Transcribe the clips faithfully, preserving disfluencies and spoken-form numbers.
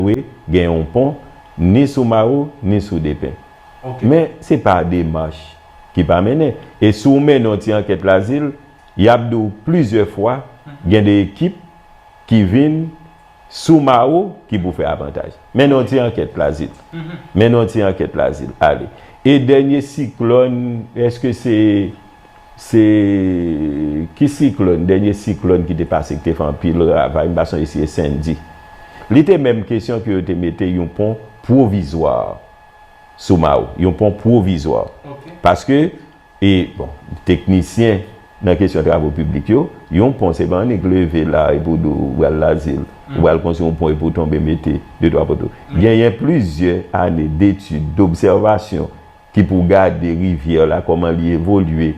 Wi, gen yon pon, ni sou Mawo, ni sou Depen. Men, se pa demach ki pa mennen. E si w mennen yon ti ankèt Lazil, y ap di w plizyè fwa, gen de ekip ki vin sou Mawo ki pou fè avantaj. Mennen yon ti ankèt Lazil. Mennen yon ti ankèt Lazil. Ale. E dènye siklòn, èske se, se ki siklòn, dènye siklòn ki te pase, ki te fè anpil ravay, m pa sonje si se Sandy. Li te menm kesyon ke yo te mete yon pon pwovizwa sou Mawo, yon pon pwovizwa. Paske, e, bon, teknisyen nan kesyon travo piblik yo, yon pon se pa annik leve la epi w di w pral Lazil, ou pral konstwi yon pon epi w tonbe mete de twa poto. Genyen plizyè ane detid, dobsèvasyon ki pou gade rivyè la, kòman li evolye,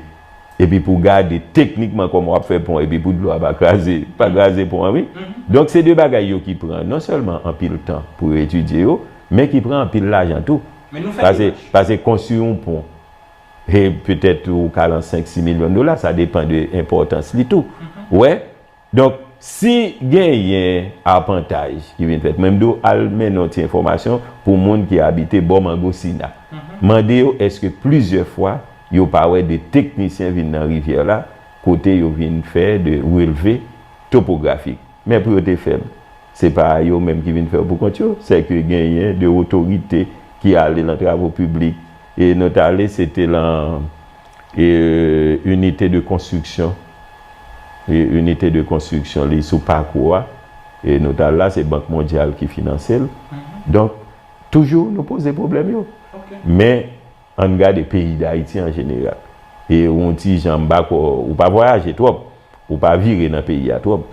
epi pou gade teknikman kòman w ap fè pon, epi pou dlo a pa kraze, pa kraze pon an, wi. Donk, se de bagay yo ki pran non sèlman anpil tan pou yo etidye yo, men ki pran anpil lajan tou. Paske, paske konstwi yon pon, e petèt ou ka lan senk, sis milyon dola, sa depann de enpòtans li tou. Ou wè? Donk, si genyen apantaj ki vin fèt, mwen m di w al mennen yon ti enfòmasyon pou moun ki abite bò Mangosina. Mande yo èske plizyè fwa yo pa wè de teknisyen vin nan rivyè la, kote yo vin fè de relve topografik. Men pou yo te fè l, se pa yo menm ki vin fè l pou kont yo, se ke genyen de otorite ki ale lan travo piblik. E nou t ale, se te lan e, inite de konstriksyon, e, inite de konstriksyon li sou pakou a, e nou t al la, se Bank Mondyal ki finanse l. Donk, toujou nou poze pwoblèm yo. Men, ann gade peyi Dayiti an jeneral. E yon ti jan, m pa kwè, ou pa vwayaje twòp, ou pa vire nan peyi a twòp.